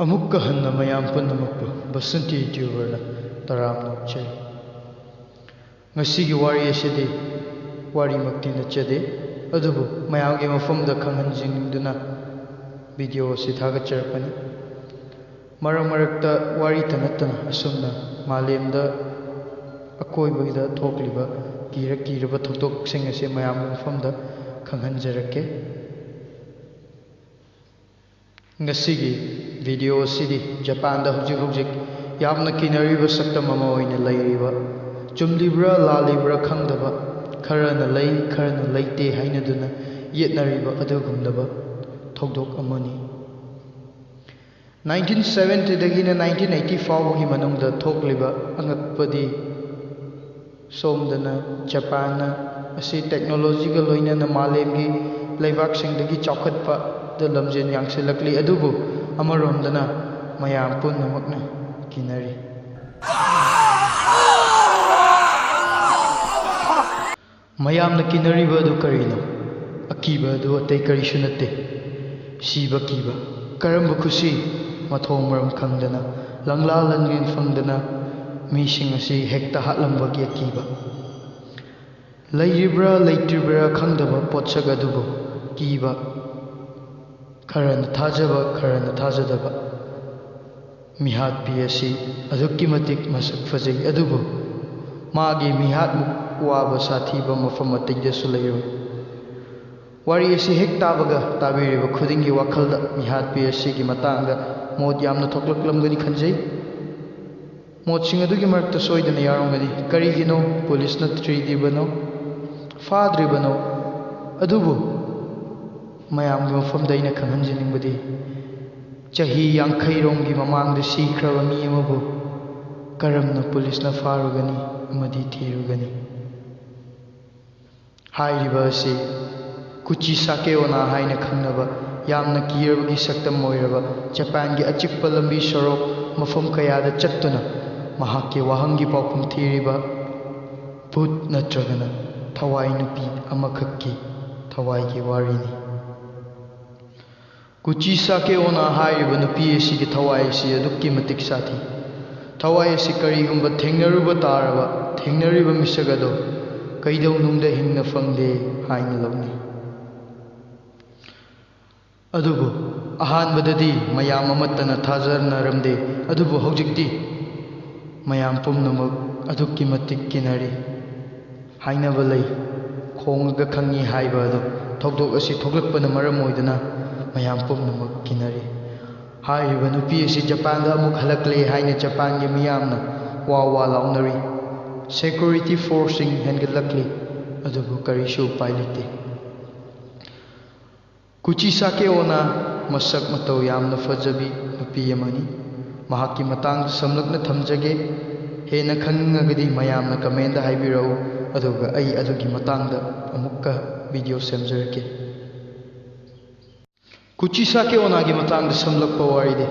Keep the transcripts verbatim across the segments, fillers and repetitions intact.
ꯑꯃꯨꯛꯀ ꯍꯟꯅ ꯃꯌꯥꯝ ꯄꯨꯝꯅꯃꯛꯄꯨ ꯕꯁꯟꯇꯤ YouTuberꯅ ꯇꯔꯥꯝꯅ ꯑꯣꯛꯆꯔꯤ꯫ ꯉꯁꯤꯒꯤ ꯋꯥꯔꯤ ꯑꯁꯤꯗꯤ ꯋꯥꯔꯤꯃꯛꯇꯤ ꯅꯠꯆꯗꯦ, ꯑꯗꯨꯕꯨ ꯃꯌꯥꯝꯒꯤ ꯃꯐꯝꯗ ꯈꯪꯍꯟꯖꯅꯤꯡꯗꯨꯅ video ꯑꯁꯤ ꯊꯥꯒꯠꯆꯔꯛꯄꯅꯤ꯫ ꯃꯔꯛ ꯃꯔꯛꯇ ꯋꯥꯔꯤꯇ ꯅꯠꯇꯅ ꯑꯁꯨꯝꯅ ꯃꯥꯂꯦꯝꯗ ꯑꯀꯣꯏꯕꯗ ꯊꯣꯛꯂꯤꯕ ꯀꯤꯔ ꯀꯤꯔꯕ ꯊꯧꯗꯣꯛꯁꯤꯡ ꯑꯁꯤ ꯃꯌꯥꯝꯒꯤ ꯃꯐꯝꯗ ꯈꯪꯍꯟꯖꯔꯛꯀꯦ꯫ ꯉꯁꯤꯒꯤ video ꯑꯁꯤꯗꯤ ꯖꯄꯥꯟꯗ ꯍꯧꯖꯤꯛ ꯍꯧꯖꯤꯛ ꯌꯥꯝꯅ ꯀꯤꯅꯔꯤꯕ ꯁꯛꯇꯝ ꯑꯃ ꯑꯣꯏꯅ ꯂꯩꯔꯤꯕ, ꯆꯨꯝꯂꯤꯕ꯭ꯔꯥ ꯂꯥꯜꯂꯤꯕ꯭ꯔꯥ ꯈꯪꯗꯕ, ꯈꯔꯅ ꯂꯩ ꯈꯔꯅ ꯂꯩꯇꯦ ꯍꯥꯏꯅꯗꯨꯅ ꯌꯦꯠꯅꯔꯤꯕ ꯑꯗꯨꯒꯨꯝꯂꯕ ꯊꯧꯗꯣꯛ ꯑꯃꯅꯤ꯫ Nineteen seventyꯗꯒꯤꯅ nineteen eighty ꯐꯥꯎꯕꯒꯤ ꯃꯅꯨꯡꯗ ꯊꯣꯛꯂꯤꯕ ꯑꯉꯛꯄꯗꯤ ꯁꯣꯝꯗꯅ ꯖꯄꯥꯟꯅ ꯑꯁꯤ technologyꯒ ꯂꯣꯏꯅꯅ ꯃꯥꯂꯦꯝꯒꯤ ꯂꯩꯕꯥꯛꯁꯤꯡꯗꯒꯤ ꯆꯥꯎꯈꯠꯄꯗ ꯂꯝꯖꯦꯜ ꯌꯥꯡꯁꯤꯜꯂꯛꯂꯤ, ꯑꯗꯨꯕꯨ ꯑꯃꯔꯣꯝꯗꯅ ꯃꯌꯥꯝ ꯄꯨꯝꯅꯃꯛꯅ ꯀꯤꯅꯔꯤ꯫ ꯃꯌꯥꯝꯅ ꯀꯤꯅꯔꯤꯕ ꯑꯗꯨ ꯀꯔꯤꯅꯣ? ꯑꯀꯤꯕ ꯑꯗꯨ ꯑꯇꯩ ꯀꯔꯤꯁꯨ ꯅꯠꯇꯦ, ꯁꯤꯕ ꯀꯤꯕ꯫ ꯀꯔꯝꯕ ꯈꯨꯁꯤ? ꯃꯊꯣꯡ ꯃꯔꯝ ꯈꯪꯗꯅ, ꯂꯪꯂꯥ ꯂꯪꯂꯦꯟ ꯐꯪꯗꯅ ꯃꯤꯁꯤꯡ ꯑꯁꯤ ꯍꯦꯛꯇ ꯍꯥꯠꯂꯝꯕꯒꯤ ꯑꯀꯤꯕ꯫ ꯂꯩꯔꯤꯕ꯭ꯔꯥ ꯂꯩꯇ꯭ꯔꯤꯕ꯭ꯔꯥ ꯈꯪꯗꯕ ꯄꯣꯠꯁꯛ ꯑꯗꯨꯕꯨ ꯀꯤꯕ꯫ ꯈꯔꯅ ꯊꯥꯖꯕ, ꯈꯔꯅ ꯊꯥꯖꯗꯕ꯫ ꯃꯤꯍꯥꯠꯄꯤ ꯑꯁꯤ ꯑꯗꯨꯛꯀꯤ ꯃꯇꯤꯛ ꯃꯁꯛ ꯐꯖꯩ, ꯑꯗꯨꯕꯨ ꯃꯥꯒꯤ ꯃꯤꯍꯥꯠꯃꯨꯛ ꯋꯥꯕ ꯁꯥꯊꯤꯕ ꯃꯐꯝ ꯑꯇꯩꯗꯁꯨ ꯂꯩꯔꯣꯏ꯫ ꯋꯥꯔꯤ ꯑꯁꯤ ꯍꯦꯛ ꯇꯥꯕꯒ ꯇꯥꯕꯤꯔꯤꯕ ꯈꯨꯗꯤꯡꯒꯤ ꯋꯥꯈꯜꯗ ꯃꯤꯍꯥꯠꯄꯤ ꯑꯁꯤꯒꯤ ꯃꯇꯥꯡꯗ ꯃꯣꯠ ꯌꯥꯝꯅ ꯊꯣꯛꯂꯛꯂꯝꯒꯅꯤ ꯈꯟꯖꯩ꯫ ꯃꯣꯠꯁꯤꯡ ꯑꯗꯨꯒꯤ ꯃꯔꯛꯇ ꯁꯣꯏꯗꯅ ꯌꯥꯎꯔꯝꯒꯅꯤ꯫ ꯀꯔꯤꯒꯤꯅꯣ ꯄꯨꯂꯤꯁꯅ ꯊꯤꯗ꯭ꯔꯤꯕꯅꯣ, ꯐꯥꯗ꯭ꯔꯤꯕꯅꯣ? ꯑꯗꯨꯕꯨ ꯃꯌꯥꯝꯒꯤ ꯃꯐꯝꯗ ꯑꯩꯅ ꯈꯪꯍꯟꯖꯅꯤꯡꯕꯗꯤ, ꯆꯍꯤ ꯌꯥꯡꯈꯩꯔꯣꯝꯒꯤ ꯃꯃꯥꯡꯗ ꯁꯤꯈ꯭ꯔꯕ ꯃꯤ ꯑꯃꯕꯨ ꯀꯔꯝꯅ ꯄꯨꯂꯤꯁꯅ ꯐꯥꯔꯨꯒꯅꯤ ꯑꯃꯗꯤ ꯊꯤꯔꯨꯒꯅꯤ? ꯍꯥꯏꯔꯤꯕ ꯑꯁꯤ ꯀꯨꯆꯤ ꯁꯥꯀꯦ ꯑꯣꯅꯥ ꯍꯥꯏꯅ ꯈꯪꯅꯕ ꯌꯥꯝꯅ ꯀꯤꯔꯕꯒꯤ ꯁꯛꯇꯝ ꯑꯣꯏꯔꯕ ꯖꯄꯥꯟꯒꯤ ꯑꯆꯤꯛꯄ ꯂꯝꯕꯤ ꯁꯣꯔꯣꯛ ꯃꯐꯝ ꯀꯌꯥꯗ ꯆꯠꯇꯨꯅ ꯃꯍꯥꯛꯀꯤ ꯋꯥꯍꯪꯒꯤ ꯄꯥꯎꯈꯨꯝ ꯊꯤꯔꯤꯕ ꯚꯨꯠ ꯅꯠꯇ꯭ꯔꯒꯅ ꯊꯋꯥꯏ ꯅꯨꯄꯤ ꯑꯃꯈꯛꯀꯤ ꯊꯋꯥꯏꯒꯤ ꯋꯥꯔꯤꯅꯤ꯫ ꯀꯨꯆꯤ ꯁꯥꯀꯦ ꯑꯣꯅꯥ ꯍꯥꯏꯔꯤꯕ ꯅꯨꯄꯤ ꯑꯁꯤꯒꯤ ꯊꯋꯥꯏ ꯑꯁꯤ ꯑꯗꯨꯛꯀꯤ ꯃꯇꯤꯛ ꯁꯥꯊꯤ꯫ ꯊꯋꯥꯏ ꯑꯁꯤ ꯀꯔꯤꯒꯨꯝꯕ ꯊꯦꯡꯅꯔꯨꯕ ꯇꯥꯔꯕ, ꯊꯦꯡꯅꯔꯤꯕ ꯃꯤꯁꯛ ꯑꯗꯣ ꯀꯩꯗꯧꯅꯨꯡꯗ ꯍꯤꯡꯅ ꯐꯪꯗꯦ ꯍꯥꯏꯅ ꯂꯧꯅꯩ꯫ ꯑꯗꯨꯕꯨ ꯑꯍꯥꯟꯕꯗꯗꯤ ꯃꯌꯥꯝ ꯑꯃꯠꯇꯅ ꯊꯥꯖꯅꯔꯝꯗꯦ, ꯑꯗꯨꯕꯨ ꯍꯧꯖꯤꯛꯇꯤ ꯃꯌꯥꯝ ꯄꯨꯝꯅꯃꯛ ꯑꯗꯨꯛꯀꯤ ꯃꯇꯤꯛ ꯀꯤꯅꯔꯤ꯫ ꯍꯥꯏꯅꯕ ꯂꯩ, "ꯈꯣꯡꯉꯒ ꯈꯪꯉꯤ" ꯍꯥꯏꯕ ꯑꯗꯣ ꯊꯧꯗꯣꯛ ꯑꯁꯤ ꯊꯣꯛꯂꯛꯄꯅ ꯃꯔꯝ ꯑꯣꯏꯗꯨꯅ ꯃꯌꯥꯝ ꯄꯨꯝꯅꯃꯛ ꯀꯤꯅꯔꯤ꯫ ꯍꯥꯏꯔꯤꯕ ꯅꯨꯄꯤ ꯑꯁꯤ ꯖꯄꯥꯟꯗ ꯑꯃꯨꯛ ꯍꯜꯂꯛꯂꯦ ꯍꯥꯏꯅ ꯖꯄꯥꯟꯒꯤ ꯃꯤꯌꯥꯝꯅ ꯋꯥ ꯋꯥ ꯂꯥꯎꯅꯔꯤ꯫ ꯁꯦꯀ꯭ꯌꯨꯔꯤꯇꯤ ꯐꯣꯔꯁꯁꯤꯡ ꯍꯦꯟꯒꯠꯂꯛꯂꯤ, ꯑꯗꯨꯕꯨ ꯀꯔꯤꯁꯨ ꯎꯄꯥꯏ ꯂꯩꯇꯦ꯫ ꯀꯨꯆꯤ ꯁꯥꯀꯦ ꯑꯣꯅꯥ ꯃꯁꯛ ꯃꯇꯧ ꯌꯥꯝꯅ ꯐꯖꯕꯤ ꯅꯨꯄꯤ ꯑꯃꯅꯤ꯫ ꯃꯍꯥꯛꯀꯤ ꯃꯇꯥꯡꯗ ꯁꯝꯂꯞꯅ ꯊꯝꯖꯒꯦ꯫ ꯍꯦꯟꯅ ꯈꯪꯅꯤꯡꯉꯒꯗꯤ ꯃꯌꯥꯝꯅ ꯀꯃꯦꯟꯗ ꯍꯥꯏꯕꯤꯔꯛꯎ, ꯑꯗꯨꯒ ꯑꯩ ꯑꯗꯨꯒꯤ ꯃꯇꯥꯡꯗ ꯑꯃꯨꯛꯀ ꯚꯤꯗꯤꯑꯣ ꯁꯦꯝꯖꯔꯛꯀꯦ꯫ ꯀꯨꯆꯤ ꯁꯥꯀꯦ ꯑꯣꯅꯥꯒꯤ ꯃꯇꯥꯡꯗ ꯁꯝꯂꯞꯄ ꯋꯥꯔꯤꯗꯤ,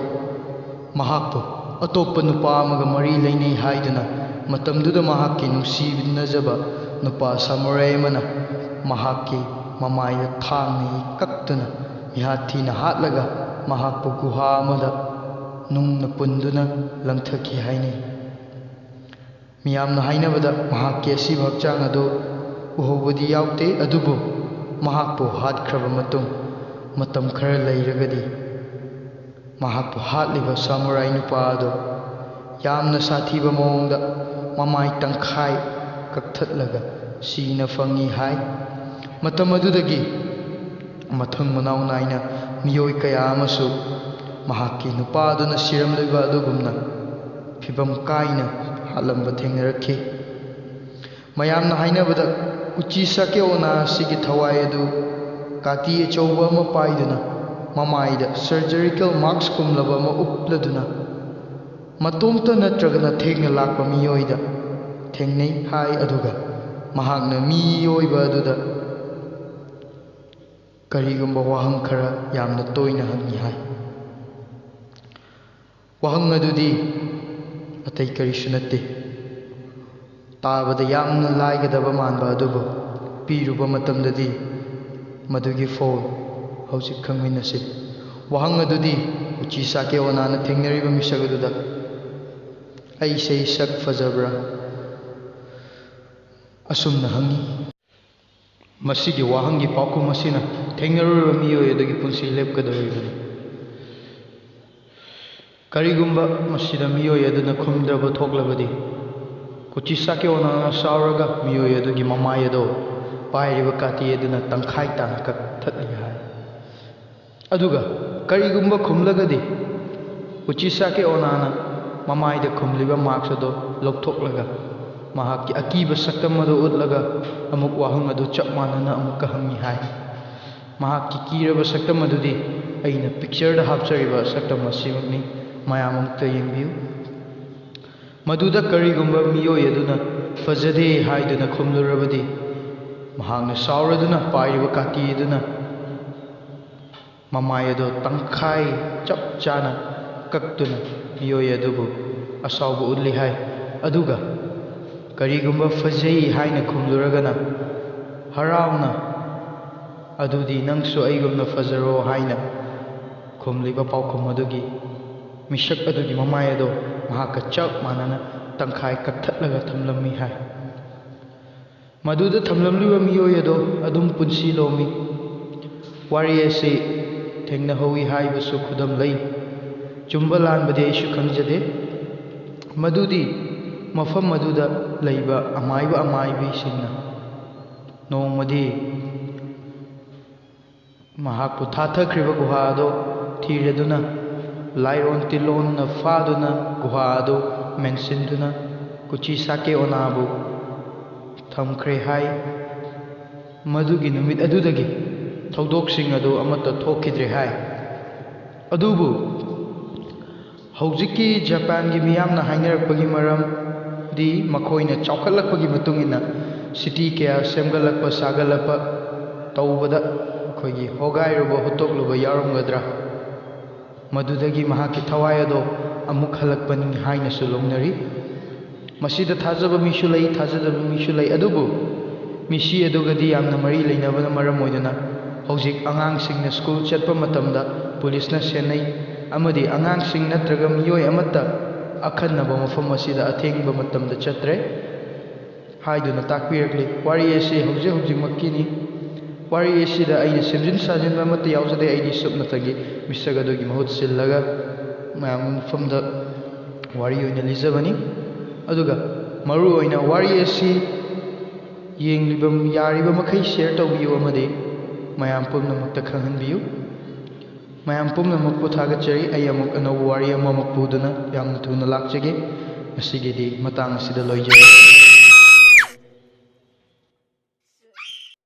ꯃꯍꯥꯛꯄꯨ ꯑꯇꯣꯞꯄ ꯅꯨꯄꯥ ꯑꯃꯒ ꯃꯔꯤ ꯂꯩꯅꯩ ꯍꯥꯏꯗꯨꯅ ꯃꯇꯝꯗꯨꯗ ꯃꯍꯥꯛꯀꯤ ꯅꯨꯡꯁꯤꯅꯖꯕ ꯅꯨꯄꯥ ꯁꯥꯃꯨꯔꯥꯏ ꯑꯃꯅ ꯃꯍꯥꯛꯀꯤ ꯃꯃꯥꯏꯗ ꯊꯥꯡꯅ ꯀꯛꯇꯨꯅ ꯃꯤꯍꯥꯠ ꯊꯤꯅ ꯍꯥꯠꯂꯒ ꯃꯍꯥꯛꯄꯨ ꯒꯨꯍꯥ ꯑꯃꯗ ꯅꯨꯡꯅ ꯄꯨꯟꯗꯨꯅ ꯂꯪꯊꯈꯤ ꯍꯥꯏꯅꯩ꯫ ꯃꯤꯌꯥꯝꯅ ꯍꯥꯏꯅꯕꯗ ꯃꯍꯥꯛꯀꯤ ꯑꯁꯤꯕ ꯍꯛꯆꯥꯡ ꯑꯗꯨ ꯎꯍꯧꯕꯗꯤ ꯌꯥꯎꯗꯦ, ꯑꯗꯨꯕꯨ ꯃꯍꯥꯛꯄꯨ ꯍꯥꯠꯈ꯭ꯔꯕ ꯃꯇꯨꯡ ꯃꯇꯝ ꯈꯔ ꯂꯩꯔꯒꯗꯤ ꯃꯍꯥꯛꯄꯨ ꯍꯥꯠꯂꯤꯕ ꯁꯥꯃꯨꯔꯥꯏ ꯅꯨꯄꯥ ꯑꯗꯨ ꯌꯥꯝꯅ ꯁꯥꯊꯤꯕ ꯃꯑꯣꯡꯗ ꯃꯃꯥꯏ ꯇꯪꯈꯥꯏ ꯀꯛꯊꯠꯂꯒ ꯁꯤꯅ ꯐꯪꯉꯤ ꯍꯥꯏ꯫ ꯃꯇꯝ ꯑꯗꯨꯗꯒꯤ ꯃꯊꯪ ꯃꯅꯥꯎ ꯅꯥꯏꯅ ꯃꯤꯑꯣꯏ ꯀꯌꯥ ꯑꯃꯁꯨ ꯃꯍꯥꯛꯀꯤ ꯅꯨꯄꯥ ꯑꯗꯨꯅ ꯁꯤꯔꯝꯂꯤꯕ ꯑꯗꯨꯒꯨꯝꯅ ꯐꯤꯚꯝ ꯀꯥꯏꯅ ꯍꯥꯠꯂꯝꯕ ꯊꯦꯡꯅꯔꯛꯈꯤ꯫ ꯃꯌꯥꯝꯅ ꯍꯥꯏꯅꯕꯗ, ꯀꯨꯆꯤ ꯁꯥꯀꯦ ꯑꯣꯅꯥ ꯑꯁꯤꯒꯤ ꯊꯋꯥꯏ ꯑꯗꯨ ꯀꯥꯇꯤ ꯑꯆꯧꯕ ꯑꯃ ꯄꯥꯏꯗꯨꯅ, ꯃꯃꯥꯏꯗ ꯁꯔꯖꯔꯤꯀꯦꯜ ꯃꯥꯛꯁ ꯀꯨꯝꯂꯕ ꯑꯃ ꯎꯞꯂꯗꯨꯅ, ꯃꯇꯣꯝꯇ ꯅꯠꯇ꯭ꯔꯒꯅ ꯊꯦꯡꯅ ꯂꯥꯛꯄ ꯃꯤꯑꯣꯏꯗ ꯊꯦꯡꯅꯩ ꯍꯥꯏ, ꯑꯗꯨꯒ ꯃꯍꯥꯛꯅ ꯃꯤꯑꯣꯏꯕ ꯑꯗꯨꯗ ꯀꯔꯤꯒꯨꯝꯕ ꯋꯥꯍꯪ ꯈꯔ ꯌꯥꯝꯅ ꯇꯣꯏꯅ ꯍꯪꯏ ꯍꯥꯏ꯫ ꯋꯥꯍꯪ ꯑꯗꯨꯗꯤ ꯑꯇꯩ ꯀꯔꯤꯁꯨ ꯅꯠꯇꯦ꯫ ꯇꯥꯕꯗ ꯌꯥꯝꯅ ꯂꯥꯏꯒꯗꯕ ꯃꯥꯟꯕ ꯑꯗꯨꯕꯨ ꯄꯤꯔꯨꯕ ꯃꯇꯝꯗꯗꯤ ꯃꯗꯨꯒꯤ ꯐꯣꯜ ꯍꯧꯖꯤꯛ ꯈꯪꯃꯤꯟꯅꯁꯤ꯫ ꯋꯥꯍꯪ ꯑꯗꯨꯗꯤ ꯎꯆꯤ ꯁꯥꯀꯦ ꯑꯣꯅꯥꯅ ꯊꯦꯡꯅꯔꯤꯕ ꯃꯤꯁꯛ ꯑꯗꯨꯗ, "ꯑꯩꯁꯦ ꯁꯛ ꯐꯖꯕ꯭ꯔꯥ?" ꯑꯁꯨꯝꯅ ꯍꯪꯉꯤ꯫ ꯃꯁꯤꯒꯤ ꯋꯥꯍꯪꯒꯤ ꯄꯥꯎꯈꯨꯝ ꯑꯁꯤꯅ ꯊꯦꯡꯅꯔꯨꯔꯕ ꯃꯤꯑꯣꯏ ꯑꯗꯨꯒꯤ ꯄꯨꯟꯁꯤ ꯂꯦꯞꯀꯗꯧꯔꯤꯕꯅꯤ꯫ ꯀꯔꯤꯒꯨꯝꯕ ꯃꯁꯤꯗ ꯃꯤꯑꯣꯏ ꯑꯗꯨꯅ ꯈꯨꯝꯗ꯭ꯔꯕ ꯊꯣꯛꯂꯕꯗꯤ, ꯎꯆꯤ ꯁꯥꯀꯦ ꯑꯣꯅꯥꯅ ꯁꯥꯎꯔꯒ ꯃꯤꯑꯣꯏ ꯑꯗꯨꯒꯤ ꯃꯃꯥꯏ ꯑꯗꯨ ꯄꯥꯏꯔꯤꯕ ꯀꯥꯇꯤ ꯑꯗꯨꯅ ꯇꯪꯈꯥꯏ ꯇꯥꯅ ꯀꯛꯊꯠꯂꯤ ꯍꯥꯏ꯫ ꯑꯗꯨꯒ ꯀꯔꯤꯒꯨꯝꯕ ꯈꯨꯝꯂꯒꯗꯤ, ꯎꯆꯤ ꯁꯥꯀꯦ ꯑꯣꯅꯥꯅ ꯃꯃꯥꯏꯗ ꯈꯨꯝꯂꯤꯕ ꯃꯥꯛꯁ ꯑꯗꯨ ꯂꯧꯊꯣꯛꯂꯒ, ꯃꯍꯥꯛꯀꯤ ꯑꯀꯤꯕ ꯁꯛꯇꯝ ꯑꯗꯨ ꯎꯠꯂꯒ, ꯑꯃꯨꯛ ꯋꯥꯍꯪ ꯑꯗꯨ ꯆꯞ ꯃꯥꯟꯅꯅ ꯑꯃꯨꯛꯀ ꯍꯪꯉꯤ ꯍꯥꯏ꯫ ꯃꯍꯥꯛꯀꯤ ꯀꯤꯔꯕ ꯁꯛꯇꯝ ꯑꯗꯨꯗꯤ ꯑꯩꯅ ꯄꯤꯛꯆꯔꯗ ꯍꯥꯞꯆꯔꯤꯕ ꯁꯛꯇꯝ ꯑꯁꯤꯃꯛꯅꯤ꯫ ꯃꯌꯥꯝ ꯑꯃꯨꯛꯇ ꯌꯦꯡꯕꯤꯌꯨ꯫ ꯃꯗꯨꯗ ꯀꯔꯤꯒꯨꯝꯕ ꯃꯤꯑꯣꯏ ꯑꯗꯨꯅ "ꯐꯖꯗꯦ" ꯍꯥꯏꯗꯨꯅ ꯈꯨꯝꯂꯨꯔꯕꯗꯤ, ꯃꯍꯥꯛꯅ ꯁꯥꯎꯔꯗꯨꯅ ꯄꯥꯏꯔꯤꯕ ꯀꯥꯇꯤ ꯑꯗꯨꯅ ꯃꯃꯥꯏ ꯑꯗꯨ ꯇꯪꯈꯥꯏ ꯆꯞ ꯆꯥꯅ ꯀꯛꯇꯨꯅ ꯃꯤꯑꯣꯏ ꯑꯗꯨꯕꯨ ꯑꯁꯥꯎꯕ ꯎꯠꯂꯤ ꯍꯥꯏ꯫ ꯑꯗꯨꯒ ꯀꯔꯤꯒꯨꯝꯕ "ꯐꯖꯩ" ꯍꯥꯏꯅ ꯈꯨꯝꯂꯨꯔꯒꯅ, ꯍꯔꯥꯎꯅ "ꯑꯗꯨꯗꯤ ꯅꯪꯁꯨ ꯑꯩꯒꯨꯝꯅ ꯐꯖꯔꯣ" ꯍꯥꯏꯅ ꯈꯨꯝꯂꯤꯕ ꯄꯥꯎꯈꯨꯝ ꯑꯗꯨꯒꯤ ꯃꯤꯁꯛ ꯑꯗꯨꯒꯤ ꯃꯃꯥꯏ ꯑꯗꯨ ꯃꯍꯥꯛꯀ ꯆꯞ ꯃꯥꯟꯅꯅ ꯇꯪꯈꯥꯏ ꯀꯛꯊꯠꯂꯒ ꯊꯝꯂꯝꯃꯤ ꯍꯥꯏ꯫ ꯃꯗꯨꯗ ꯊꯝꯂꯝꯂꯤꯕ ꯃꯤꯑꯣꯏ ꯑꯗꯨ ꯑꯗꯨꯝ ꯄꯨꯟꯁꯤ ꯂꯣꯝꯃꯤ꯫ ꯋꯥꯔꯤ ꯑꯁꯤ ꯊꯦꯡꯅꯍꯧꯏ ꯍꯥꯏꯕꯁꯨ ꯈꯨꯗꯝ ꯂꯩ꯫ ꯆꯨꯝꯕ ꯂꯥꯟꯕꯗꯤ ꯑꯩꯁꯨ ꯈꯪꯖꯗꯦ꯫ ꯃꯗꯨꯗꯤ ꯃꯐꯝ ꯑꯗꯨꯗ ꯂꯩꯕ ꯑꯃꯥꯏꯕ ꯑꯃꯥꯏꯕꯤꯁꯤꯡꯅ ꯅꯣꯡꯃꯗꯤ ꯃꯍꯥꯛꯄꯨ ꯊꯥꯊꯈ꯭ꯔꯤꯕ ꯒꯨꯍꯥ ꯑꯗꯨ ꯊꯤꯔꯗꯨꯅ, ꯂꯥꯏꯔꯣꯟ ꯇꯤꯜꯂꯣꯟꯅ ꯐꯥꯗꯨꯅ ꯒꯨꯍꯥ ꯑꯗꯨ ꯃꯦꯟꯁꯤꯟꯗꯨꯅ ꯎꯆꯤ ꯁꯥꯀꯦ ꯑꯣꯅꯥꯕꯨ ꯊꯝꯈ꯭ꯔꯦ ꯍꯥꯏ꯫ ꯃꯗꯨꯒꯤ ꯅꯨꯃꯤꯠ ꯑꯗꯨꯗꯒꯤ ꯊꯧꯗꯣꯛꯁꯤꯡ ꯑꯗꯨ ꯑꯃꯠꯇ ꯊꯣꯛꯈꯤꯗ꯭ꯔꯦ ꯍꯥꯏ꯫ ꯑꯗꯨꯕꯨ ꯍꯧꯖꯤꯛꯀꯤ ꯖꯄꯥꯟꯒꯤ ꯃꯤꯌꯥꯝꯅ ꯍꯥꯏꯅꯔꯛꯄꯒꯤ ꯃꯔꯝꯗꯤ ꯃꯈꯣꯏꯅ ꯆꯥꯎꯈꯠꯂꯛꯄꯒꯤ ꯃꯇꯨꯡ ꯏꯟꯅ ꯁꯤꯇꯤ ꯀꯌꯥ ꯁꯦꯝꯒꯠꯂꯛꯄ ꯁꯥꯒꯠꯂꯛꯄ ꯇꯧꯕꯗ ꯑꯩꯈꯣꯏꯒꯤ ꯍꯣꯒꯥꯏꯔꯨꯕ ꯍꯨꯠꯇꯣꯛꯂꯨꯕ ꯌꯥꯎꯔꯝꯒꯗ꯭ꯔꯥ? ꯃꯗꯨꯗꯒꯤ ꯃꯍꯥꯛꯀꯤ ꯊꯋꯥꯏ ꯑꯗꯣ ꯑꯃꯨꯛ ꯍꯜꯂꯛꯄꯅꯤ ꯍꯥꯏꯅꯁꯨ ꯂꯧꯅꯔꯤ꯫ ꯃꯁꯤꯗ ꯊꯥꯖꯕ ꯃꯤꯁꯨ ꯂꯩ, ꯊꯥꯖꯗꯕ ꯃꯤꯁꯨ ꯂꯩ꯫ ꯑꯗꯨꯕꯨ ꯃꯤꯁꯤ ꯑꯗꯨꯒꯗꯤ ꯌꯥꯝꯅ ꯃꯔꯤ ꯂꯩꯅꯕꯅ ꯃꯔꯝ ꯑꯣꯏꯗꯨꯅ ꯍꯧꯖꯤꯛ ꯑꯉꯥꯡꯁꯤꯡꯅ ꯁ꯭ꯀꯨꯜ ꯆꯠꯄ ꯃꯇꯝꯗ ꯄꯨꯂꯤꯁꯅ ꯁꯦꯟꯅꯩ ꯑꯃꯗꯤ ꯑꯉꯥꯡꯁꯤꯡ ꯅꯠꯇ꯭ꯔꯒ ꯃꯤꯑꯣꯏ ꯑꯃꯠꯇ ꯑꯈꯟꯅꯕ ꯃꯐꯝ ꯑꯁꯤꯗ ꯑꯊꯦꯡꯕ ꯃꯇꯝꯗ ꯆꯠꯇ꯭ꯔꯦ ꯍꯥꯏꯗꯨꯅ ꯇꯥꯛꯄꯤꯔꯛꯂꯤ꯫ ꯋꯥꯔꯤ ꯑꯁꯤ ꯍꯧꯖꯤꯛ ꯍꯧꯖꯤꯛꯃꯛꯀꯤꯅꯤ꯫ ꯋꯥꯔꯤ ꯑꯁꯤꯗ ꯑꯩꯅ ꯁꯦꯝꯖꯤꯟ ꯁꯥꯖꯤꯟꯕ ꯑꯃꯠꯇ ꯌꯥꯎꯖꯗꯦ꯫ ꯑꯩꯗꯤ ꯁꯨꯞꯅꯇꯒꯤ ꯃꯤꯁꯛ ꯑꯗꯨꯒꯤ ꯃꯍꯨꯠ ꯁꯤꯜꯂꯒ ꯃꯌꯥꯝꯒꯤ ꯃꯐꯝꯗ ꯋꯥꯔꯤ ꯑꯣꯏꯅ ꯂꯤꯖꯕꯅꯤ꯫ ꯑꯗꯨꯒ ꯃꯔꯨꯑꯣꯏꯅ ꯋꯥꯔꯤ ꯑꯁꯤ ꯌꯦꯡꯂꯤꯕ, ꯌꯥꯔꯤꯕ ꯃꯈꯩ share ꯇꯧꯕꯤꯌꯨ ꯑꯃꯗꯤ ꯃꯌꯥꯝ ꯄꯨꯝꯅꯃꯛꯇ ꯈꯪꯍꯟꯕꯤꯌꯨ꯫ ꯃꯌꯥꯝ ꯄꯨꯝꯅꯃꯛꯄꯨ ꯊꯥꯒꯠꯆꯔꯤ꯫ ꯑꯩ ꯑꯃꯨꯛ ꯑꯅꯧꯕ ꯋꯥꯔꯤ ꯑꯃꯃꯨꯛ ꯄꯨꯗꯨꯅ ꯌꯥꯝꯅ ꯊꯨꯅ ꯂꯥꯛꯆꯒꯦ꯫ ꯉꯁꯤꯒꯤꯗꯤ ꯃꯇꯥꯡ ꯑꯁꯤꯗ ꯂꯣꯏꯖꯔꯦ꯫